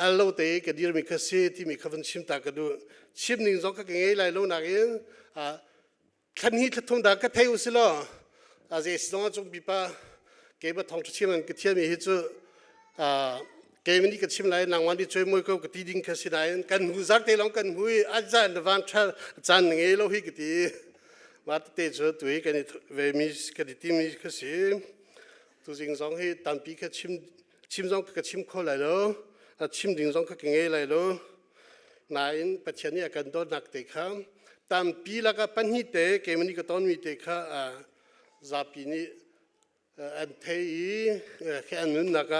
Al lo te ka dirmi kha si timi kha van chim ta ka duh. Chim ning zong ka ngei lai lo nakin thlan hi thlathum da ka thei u si law a ze si zong cung pipa ke ba thong chim an ka thiam hi cu ke mani ka chim lai nangwan di choi moi ko ka ti ding kha si nain kan hu zar te long kan hui a zan van tha chan ngei lo hi ka ti ma te chu tui kan ve mi ka ti mi kha si tu jing zong hi tampi kha chim chim zong ka chim kho lai lo chim ding zong ka ngei lai lo nain Pathian nih a kan dawtnak te kha tampi laka pahnih te keimah nih ka tonmi te kha zapi nih an thei i khi an nunnak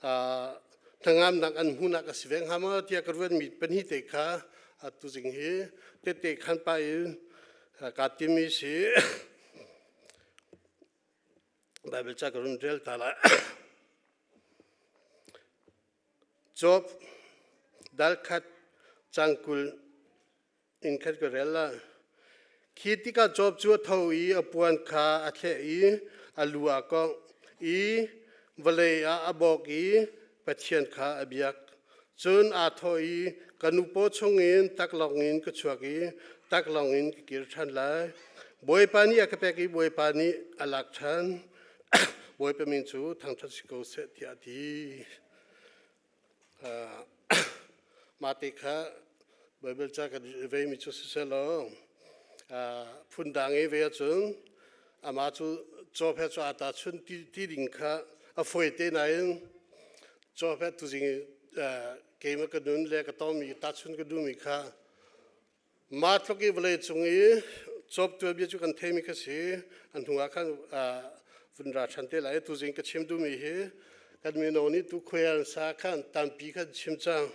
ah hnangamnak an hmuhnak a si ve hnga maw tiah ka ruatmi pahnih te kha tuzing hi tette khan pa in kaa timi si. Bible ca ka run rel ta lai. Job dal khat cang 20 in khat ka rel la. Khi tikah Job cu a tho i a puan kha a thleh i a lu aa kongh i vawlei ah a bawk i Pathian kha a biak. Cun aa thawh i ka nu paw chungin taklawng in ka chuak i taklawng in ka kir ṭhan lai. Bawipa nih a ka pek i Bawipa nih a lak ṭhan. Bawipa min cu thangṭhat si ko seh tiah a ti. Mah te kha Baibal ca kan veimi cu siseh law phundang i ve ahcun amah cu cawp he cu aa tahchunh ti ding kha a fawi te nain cawp he tuzing keimah ka nun le ka tongmi tahchun ka duhmi kha mah tluk i vawlei cung i cawp tuanbia cu kan theimi kha si. An hnu ah khan vun ra ṭhan te lai. Tuzing ka chim duhmi hi kan mino nih tu khuai sa khan tampi khan chim cang,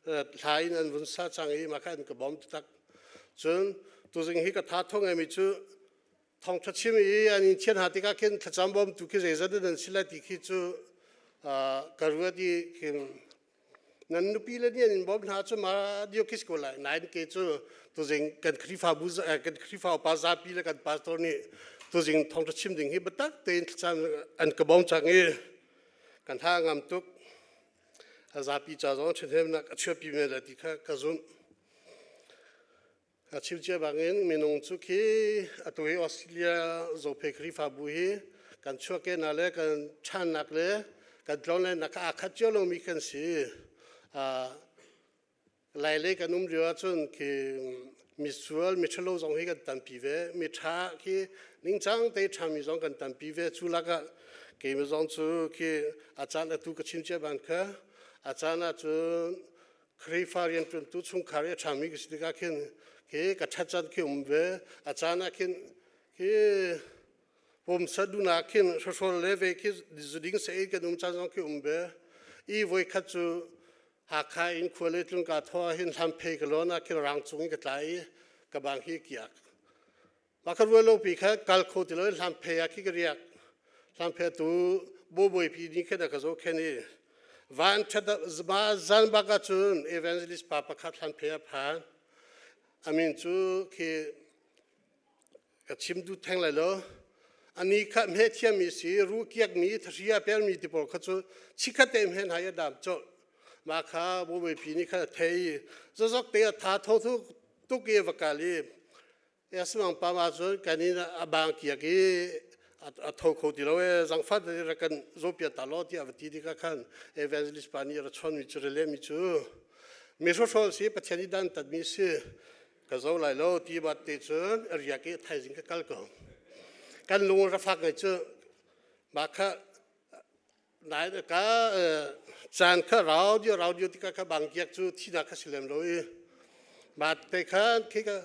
hla in an vun sa cang i mah kha an ka bawm taktak. Cun tuzing hi ka tha tho ngaimi cu thawngṭha chim i an in thian hna tikah khin thlacam bawmtu khi zeizat nan si lai ti khi cu ka ruat i khin nan nupi le nih an in bawm hna cu ma diokis ko lai. Nain ke cu tuzing kan Khrihfabu, kan Khrihfa upa zapi le kan pastor nih tuzing thawngṭha chim ding hi biatak tein thlacam an ka bawm cang i kan tha ngam tuk. A zapi ca zong ṭhahnemnak a chuahpi men lai ti kha ka zumh. A chim cia bangin minung cu khi atu hi Australia Zophei Khrihfabu hi kan chuahkehnak le kan ṭhannak le kan tlonlennak kha aa khat cio lomi kan si. Lailei kan um lio ahcun khi misual, miṭhalo zong hi kan tampi ve. Miṭha khi ningcang te ṭhami zong kan tampi ve. Cu lakah keimah zong cu khi a caan atu ka chim cia bang kha a caan ahcun Khrihfa rianṭuantu chungkhar i a ṭhami ka si tikah khin khi ka ṭhat caan khi um ve. A caan ah khin khi pumsa duhnak khin hrawhrawl le ve khi zuding saei kan um caan zong khi um ve. I voikhat cu Hakha in khua le tlung ka thaw ah hin hlamphei ka lawn ah khin rang cung in ka tla i ka bang hi kiak. Mah ka ruah lo pi kha kal kho ti lo in hlamphei ah khi ka riak. Hlamphei tu bawipi nih khin a ka zohkhenh i van ṭhat zan bak ahcun evangelist pa pakhat hlamphei a phan. A min cu khi ka chim duh theng lai lo. Ani kha hme thiammi si, ru kiakmi, thahri a pelmi ti pawl kha cu chikhat te hme hna i a dam colh. Mah kha bawipi nih khan a thei i zazok te a tha tho tuk i a va kal i Asmang pa ma cun kan in a bang kiak i a tho kho ti lo e, zangfat ra kan zopia ta lo tiah va ti tikah khan evangelist pa nih ra chon mi cu rele mi cu mi hrohhrol si, Pathian i dan tat mi si, ka zo lai lo ti bat te cun riak i thaizing ka kal ko. Kan lung ra fak ngai cu. Mah kha nai ka caan kha rau dio rau dio tikah kha bang kiak cu thinak kha si lem lo i mah te khan khi ka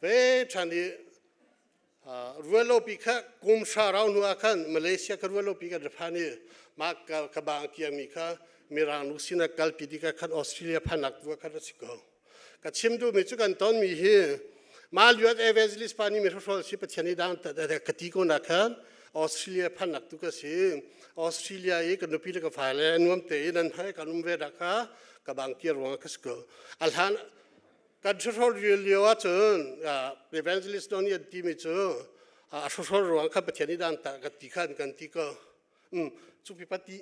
ve ṭhan i rualopi kha kum hra rau hnu ah khan Malaysia ka rualopi kan ra phan i mah ka bang kiangmi kha Mirang nu sinah kalpi tikah khan Australia phanak tu khan a si ko. Ka chim duhmi cu kan tonmi hi mah lio evangelist pa nih mi hrohhrol si, Pathian i dang ka ti ko na khan Australia phannak tu ka si. Australia i ka nupi le ka fale nuam tein an hai kan um ve dah kha ka bang kiar ruang ka si ko. A hlan kan hrohhrol lio ahcun evangelist non an timi cu a hrohhrol ruang kha Pathian i dan ta ka ti khan kan ti ko. Cu pi pati.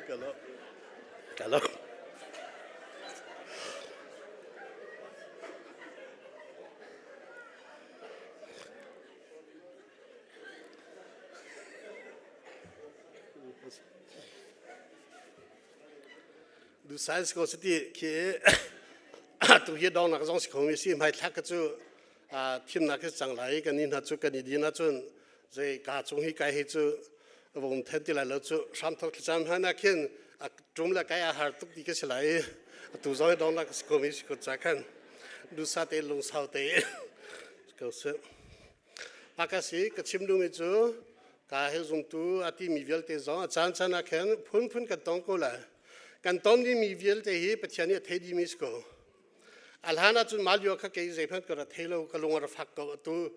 Ka lo. Ka lo. Du science ko si khi tu hi dong nak zong si kho mi si hmai thlak ka cu thimnak hi cang lai kan ni hna cu kan i din ahcun zei ka cung hi kai hi cu vong then ti lai lo cu hramthok thlacam hna na khin a tum le kai a har tuk ti ka si lai atu zong hi dong nak si ko mi si ko cha khan dusa te lungsau te ko se Pakasi ka chim duhmi cu ka he zumtu a timi vialte zong a caan caan ah khan phunphun kan tong ko lai. Kan ton dingmi vialte hi Pathian nih a thei dihmi si ko. A hlan ahcun mah lio kha kei zeihmanh ka ra thei lo, ka lung a ra fak ko. Atu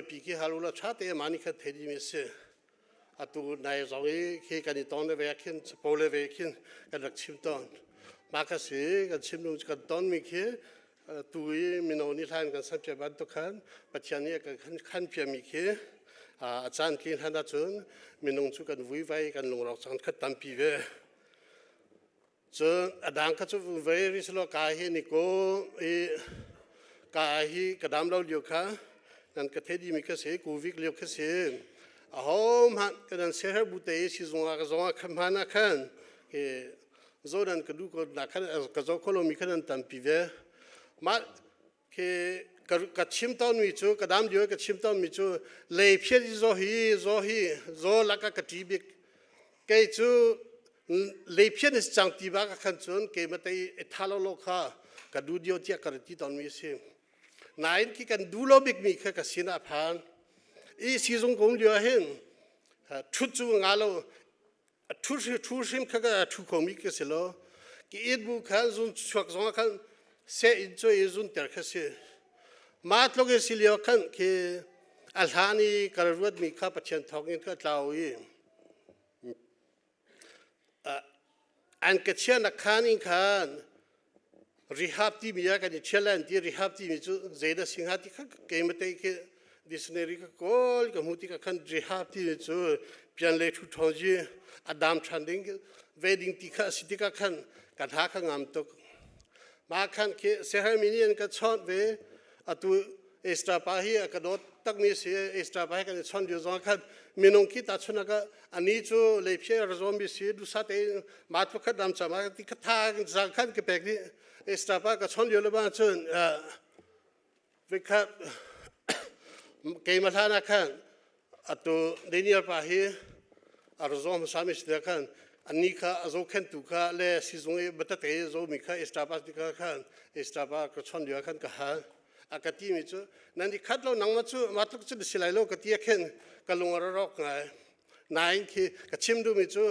pi khi hal ula ṭha te mah nih khan thei dihmi a si. Atu nai zong i khi kan i ton le ve khin capo le ve khin kan rak chim tawn. Mah kha si kan chim lu kan tonmi khi tu i mino nih hlan kan san piak bantuk khan Pathian nih a kan khan piakmi khi a caan tlin hlan ahcun minung cu kan vuivai kan lungrawk cang khat tampi ve. Cun a dang kha cu vei rih selaw ka hi ni ko i ka hi ka dam lo lio kha nan ka thei dimi kha si kuvik lio kha si aho hmanh ka nan seher bu te i sizung ah ka zong ah khan hman ah khan i zo nan ka du ko na khan ka zo kho lomi kha nan tampi ve mah khi ka chim tawnmi cu ka dam lio ka chim tawnmi cu lei phiat i zo hi zo hi zo laka ka ṭi bik kei cu lei phiat is cang ti ba ka khan cun keima tei i tha lo lo kha ka du dio tiah ka ti tawnmi a si nain khi kan du lo bikmi kha ka sin ah phan i sizung kum lio hin ṭhut cu nga lo thu thu hrim kha ka thu khomi ka si lo ki it bu khan zun chuak zong khan se in choi i zun ter kha si ma tlok i si lio khan khi a hlan i ka ruat mi kha Pathian thawng in ka tlau i an ka chia nak khan in khan rehab timi ah kan i ṭhial lai an ti rehab timi cu zeidah si hnga ti kha keimah te khi dictionary ka kawl ka hmuh tikah khan rehab timi cu pian le thu ṭhawng ji a dam ṭhan ding ve ding ti kha a si tikah khan ka hna kha ngam tuk mah khan khi siahermi nih an ka chawnh ve atu Esther pa hi a ka dawt takmi si Esther pa hi kan i chawnh lio zong khan minung khi ta chun ka ani cu leiphiai ra zawm si dusa te ma thu khat ram chama ti kha tha zang khan ka pek ni Esther pa ka chawnh lio le ba cun vikhat keima hlan ah khan atu Daniel pa hi a ra zawm sami si khan ani kha a zohkhentu kha le sizung i batate zomi kha Esther pa ti kha khan Esther pa ka chawnh lio khan ka hal a ka timi cu nan i khat lo nangmah cu mah tluk cu na si lai lo ka ti khin ka lung a rawk ngai nain khi ka chim duhmi cu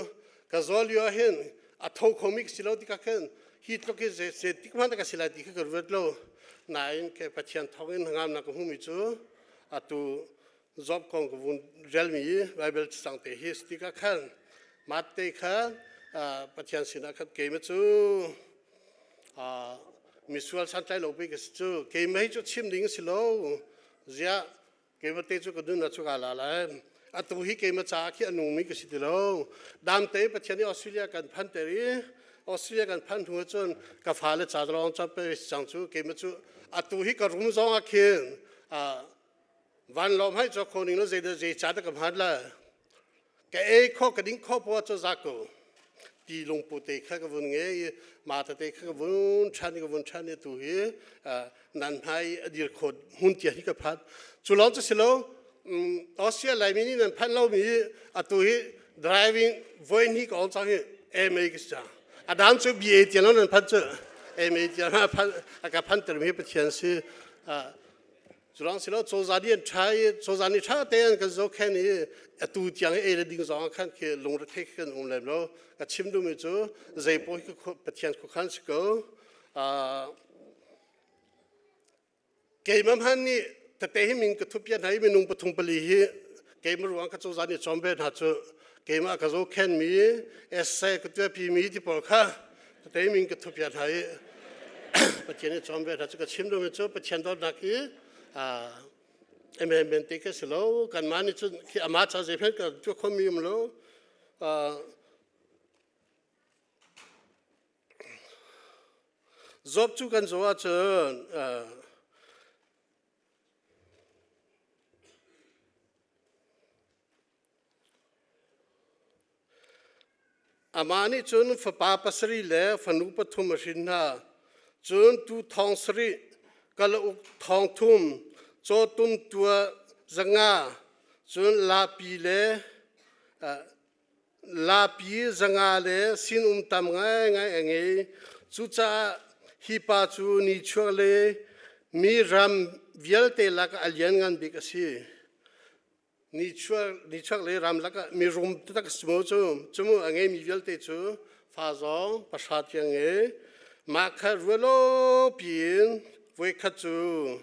ka zaw lio ah hin a tho khomi ka si lo tikah khin hi tluk hi zei tik hmanh ka si lai ti kha ka ruat lo nain ke Pathian thawng in ngamnak ka hmumi cu atu Job kong ka vun relmi Bible cang te hi tikah khan mate kha Pathian sinah khan keimah cu misual santlai lo pei ka si cu keimah hi cu chim ding si lo ziah keimah te cu ka nun ah cu ka la lai atu hi keimah caah khi a nungmi ka si ti lo dam te Pathian nih Australia kan phan ter i Australia kan phan hnu cun ka fale ca lawng ca pe cang cu keimah cu atu hi ka rum zong ah khin vanlawng hai cho kho ning lo zei zei ca dah ka hman la ka ei kho ka ding kho po cho za ko ti lungpu te kha ka vun nge i ma ta te kha ka vun than ka vun than i tu hi nan hmai a dir kho hun tia hi ka phan cu lawng cu si lo Austria Laimi nih nan phan lo mi atu hi driving voin hi ka ong chang hi MA ka si cang a dan cu BA tiang lo nan phan cu MA tiang phan a ka phan ter mi Pathian si Culang silo cozah nih an ṭha i cozah nih ṭha tein kan zohkhenh i atu tiang i ei le ding zong ah khan khi lungrethei khi kan um lem lo. Ka chim duhmi cu zei paoh hi Pathian khuakhan si ko. Keimah hmanh nih tete hi min ka thupiat hna i minung pathum pali hi keimah ruang ka cozah nih cawm ve hna cu keimah ka zohkhenhmi essay ka tuahpimi ti pawl kha tete min ka thupiat hna i. Pathian i cawm ve hna cu ka chim duhmi cu Pathian dawtnak hi emem te ka si lo. Kanmah nih cun khi amah ca zei hmanh ka tuah khomi um lo. Job cu kan zoh ahcun Amah nih cun fapa pasarih le fanu pathum a hrin hna. Cun tuu thong sarih, kalauk thong thum, cawtum tua 500, cun lapi le lapi 500 le sinum tam ngaingai a ngei. Cucaah hi pa cu nichuak le mi ram vialte lakah a lianngan bik a si. Nichuak le ramlak ah mirum taktak si mu cu cumu a ngeimi vialte cu fa zong pahra tiang ngei. Mah kha rualo piin voikhat cu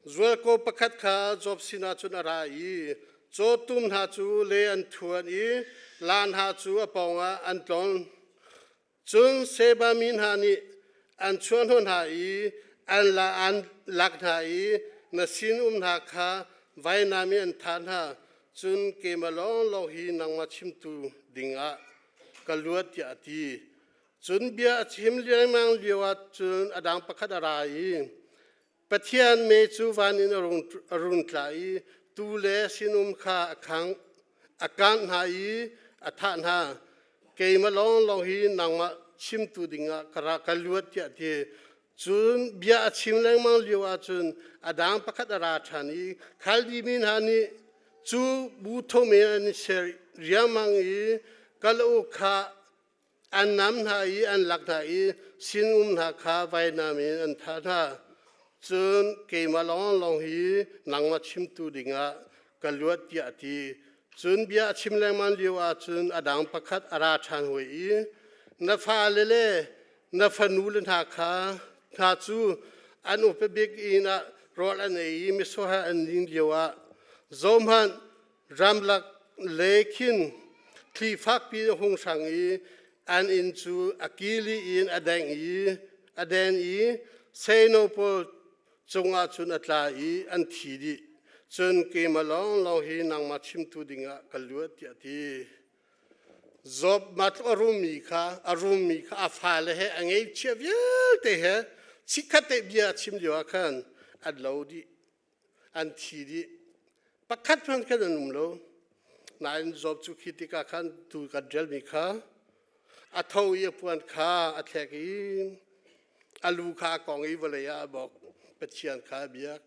zualko pakhat kha Job sinah cun a ra i cawtum hna cu le an thuan i la hna cu a pawngah an tlon. Cun Sheba mi hna nih an chuahhnawh hna i an la an lak hna i na sinum hna kha vainam in an thah hna. Cun keimah lawnglawng hi nangmah chimtu dingah ka luat tiah a ti. Cun bia a chim lengmang lioah cun a dang pakhat a ra i Pathian me cu van in a rung tla i tuu le sinum kha a khangh, a kangh hna i a thah hna. Keimah lawnglawng hi nangmah chimtu dingah ka ra ka luat tiah a ti. Cun bia a chim lengmang lio ahcun a dang pakhat a ra ṭhan i Khaldi mi hna nih cu bu thum in an i ser riangmang i kalauk kha An nam hna i an lak hna i sinum hna kha vainam in an thah hna. Cun keimah lawnglawng hi nangmah chimtu dingah ka luat tiah a ti. Cun bia a chim lengmang lio ah cun a dang pakhat a ra ṭhan hoi i na fale le na fanule hna kha hna cu an upa bik inn ah rawl an ei i mitsur an din lioah zohhmanh Ramlak le khin thli fakpi a hung hrang i an inn cu a kili in a deng i a den i seino pawl cungah cun a tla i an thi dih. Cun keimah lawnglawng hi nangmah chimtu dingah ka luat tiah a ti. Job mah tluk a rummi kha a rummi kha a fale he a ngeihchiah vialte he chikkhat te bia a chim lio ah khan an lo dih. An thi dih. Pakhat hmanh khan an um lo. Nain Job cu khi tikah khan tu kan ṭialmi kha a tho i a puan kha a thlek i a lu kha a kong i vawlei ah a bawk. Pathian kha a biak.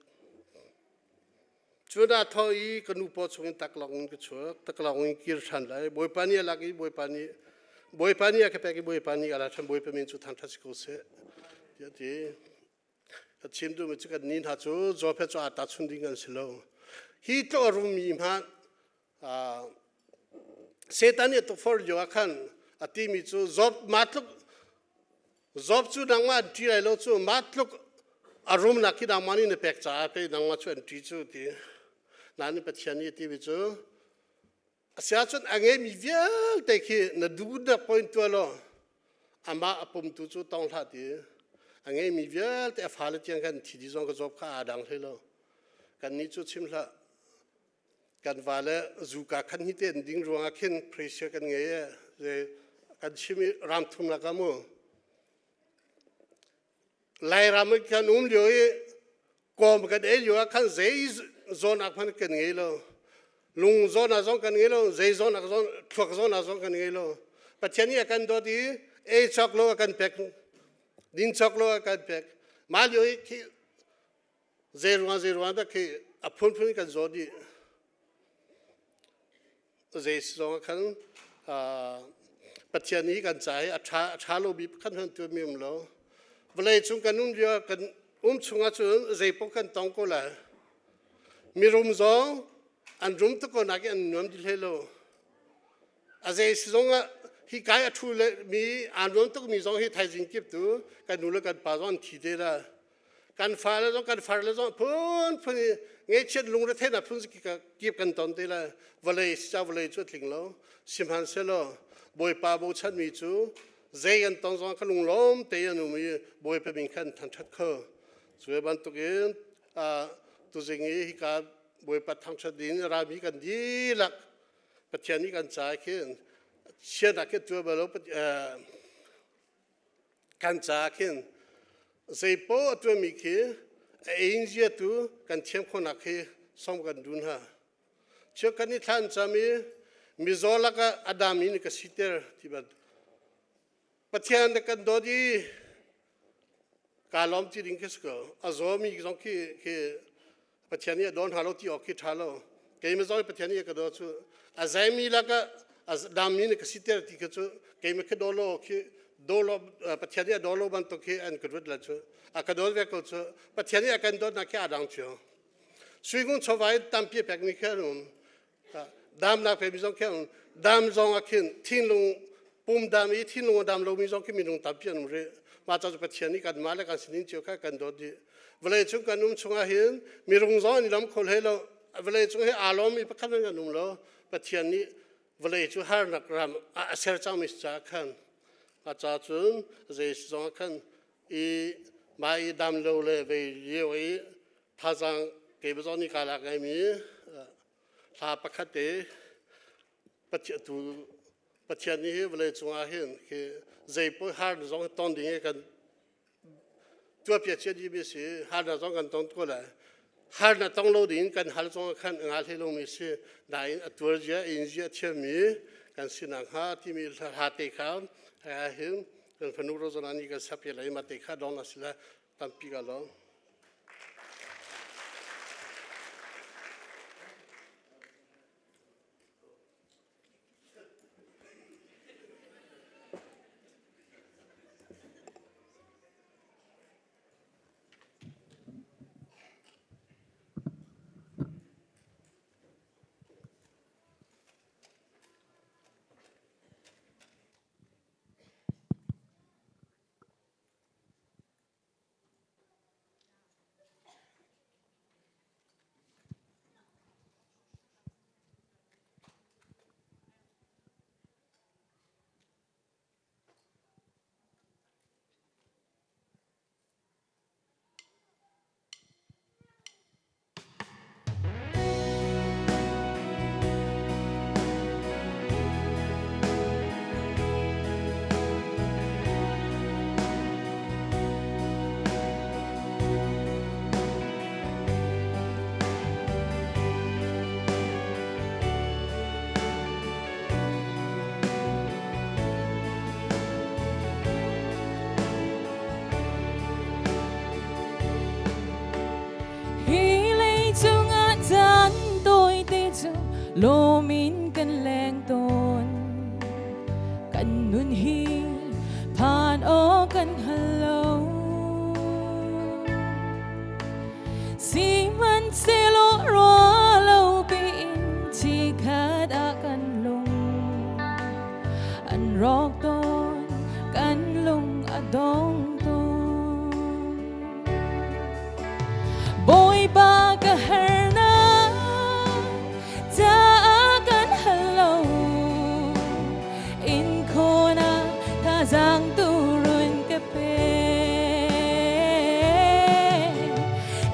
Cun a tho i ka nu paw chungin taklawng in ka chuak, taklawng in kir ṭhan lai. Bawipa nih a lak i Bawipa nih Bawipa nih a ka pek i Bawipa nih a la ṭhan. Bawipa min cu thangṭhat si ko seh, tiah a ti. Ka chim duhmi cu kan ni hna cu Job he cu aa tahchun ding an si lo. Hi tluk a rummi hmanh Satan nih a tukforh lio ah khan a timi cu Job mah tluk Job cu nangmah an ṭi lai lo cu mah tluk a rumnak khi nangmah nih na pek caah pei nangmah cu an ṭi cu ti. Nain Pathian nih a timi cu Asiahcun a ngeimi vialte khi na duhnak point tuah law amah a pumtu cu tong hlah ti. A ngeimi vialte a fale tiang khan thi dih zong ka job kha aa dang hlei lo. Kannih cu chim hlah. Kan vale zuka khan hi te an ding ruangah khin pressure kan ngei e. Kan chim i ram thum lakah mu. Lairam kan um lio i kawm kan ei lio ah khan zei zawn ah hmanh kan ngei lo. Lung zawn ah zong kan ngei lo, zei zawn ah zong, thluak zawn ah zong kan ngei lo. Pathian nih a kan dawt i ei cawk lo a kan pek, din cawk lo a kan pek. Mah lio i khi zei ruang zei ruang dah khi a phunphun kan zaw dih. Zei zong ah khan Pathian nih kan ca i a ṭha a ṭha lomi pakhat hmanh tuahmi um lo. Vawlei cung kan um lio kan um chungah cun zeipaoh kan tong ko lai. Mirum zong an rum tuk ko nakin an nuam ti hlei lo. A zei si zong ah hi kai a ṭhu le mi aa nuam tukmi zong hi thaizing kip tu kan nu le kan pa zong an thi te la. Kan fale zong kan farle zong phunphun i ngaihchiat lungretheihnak phun kip kan ton te lai. Vawlei si ca vawlei cu a tling lo. Sihmanhsehlaw Bawipa bochanmi cu Zei kan tong zong kan lunglawm te an um i Bawipa min khan thangṭhat kho. Cu bantukin tuzing i hika Bawipa thangṭhat ding rami kan dihlak Pathian nih kan ca khin chiatnak khi tuah bal lo kan ca khin zeipaoh a tuahmi khi a ein zia tu kan thiam khawhnak khi som kan dun ha. Chiah kan i thlan cam i mizaw lakah a dam in ka siter ti ban Pathian na kan dawt i kaa lawm ti ding khi si ko. A zawmi zong khi khi Pathian nih a dawn hna lo ti awk khi ṭha lo. Keimah zong Pathian nih a ka daw cu a zaimi lakah a dammi nih ka siter ti khi cu keimah khi daw lo khi daw lo Pathian nih a daw lo bantuk khi an ka ruat la cu a ka dawt ve ko cu Pathian nih a kan dawtnak khi aa dang cio. Suigung chawva in tampi a pekmi khi an um. Damnak pekmi zong khi an um. Dam zong ah khin thinlung pum dam i thinlung a dam lomi zong khi minung tampi an um rih. Mah ca cu Pathian nih kanmah le kan sinin cio kha kan dawt dih. Vawlei cung kan um chungah hin mirung zong an i lawm kho hlei lo. Vawlei cung hi aa lawmmi pakhat hmanh kan um lo. Pathian nih vawlei cu harnak ram ah a ser cangmi caah khan a ca cun zei zong ah khan i mah i dam lo le vei lio i thazaang kei zong nih kaa lak ngaimi hla pakhat te Pathian tu Pathian nih hi vawlei cungah hin khi zei paoh har zong ton ding i kan tuahpiak cia dihmi si harnak zong kan tong ko lai harnak tong lo ding kan hal zong khan a ngal hlei lomi si nain a tuar zia in zia thiammi kan si nakhnga timi hla te kha hin kan fanu Rozana nih kan sak lai ma te kha dong a si la tampi ka lawm. Hi leicung ah caan tawite cu lawm in kan leng tawn. Kan nun hi phan aw kan hngal lo. Sihmanhsehlaw ruah lo piin chikhat ah kan lung an rawk tawn, kan lung a dong tawn. Bawipa ka harnak caah kan hal lo, in khawhnak thazaang tu run ka pe.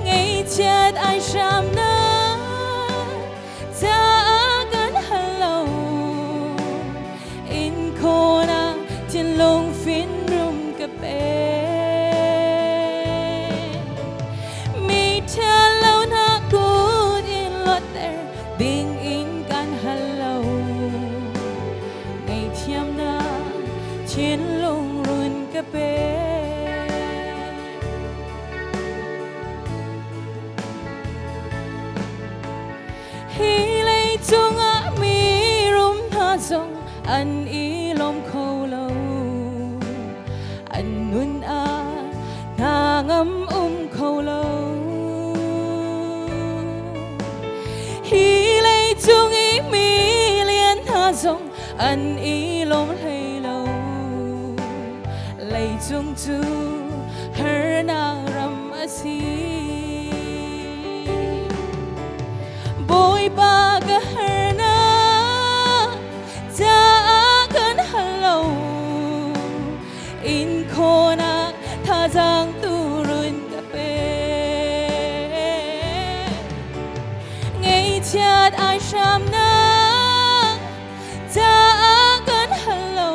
Ngaihchiat ai hramnak caah kan hal lo, in khawhnak thinlung finrum ka pe. Mi ṭhalo hna kut in luatter ding in kan hal lo, ngaihthiamnak thinlung run ka pe. Hi leicung ah mi rum hna zong an i lawm kho lo, an nun ah hna ngam um kho lo. Hi leicung i mi lian hna zong an i lawm hlei lo, leicung cu harnak ram a si. Bawipa ka harnak caah kan hal lo. hramnak caah kan hal lo.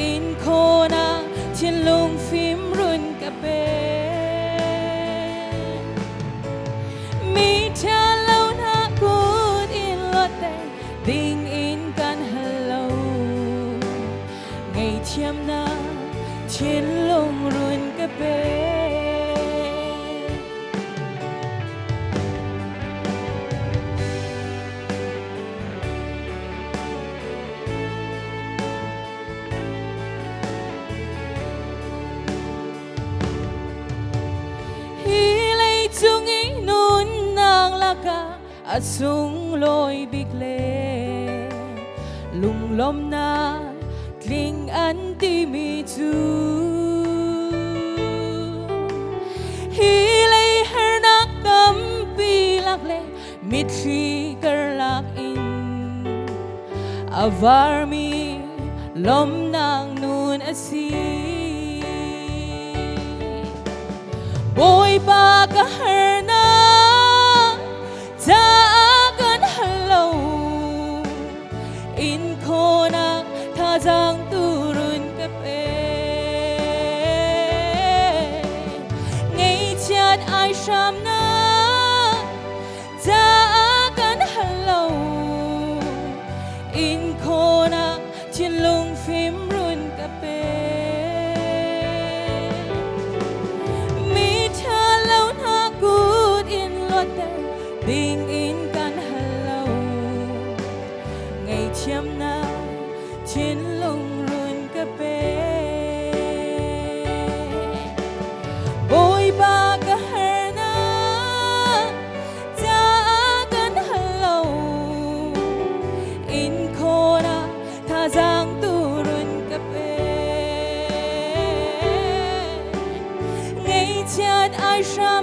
In khawhnak thinlung fim run ka pe. Mi ṭhalo hna kut in luatter ding in kan hal lo. Ngaihthiamnak thinlung run ka pe. Hi leicung i nunnak lakah a sunglawi bik le lunglawmhnak tling an timi cu hi lei harnak tampi lak le mitthli karlak in a varmi lawmhnak nun a si. Bawipa ka harnak caah kan hal lo. In khawhnak thazaang turun ka pe. Ngaihchiat ai hramnak caah kan hal lo. In khawhnak thinlung fim run ka pe. Mi ṭha lo hna kut in luatter ding in kan hal lo. Ngaihthiamnak thinlung run ka pe. Bawipa ka harnak caah kan hal lo. In khawhnak thazaang turun ka pe. Ngaihchiat ai hram.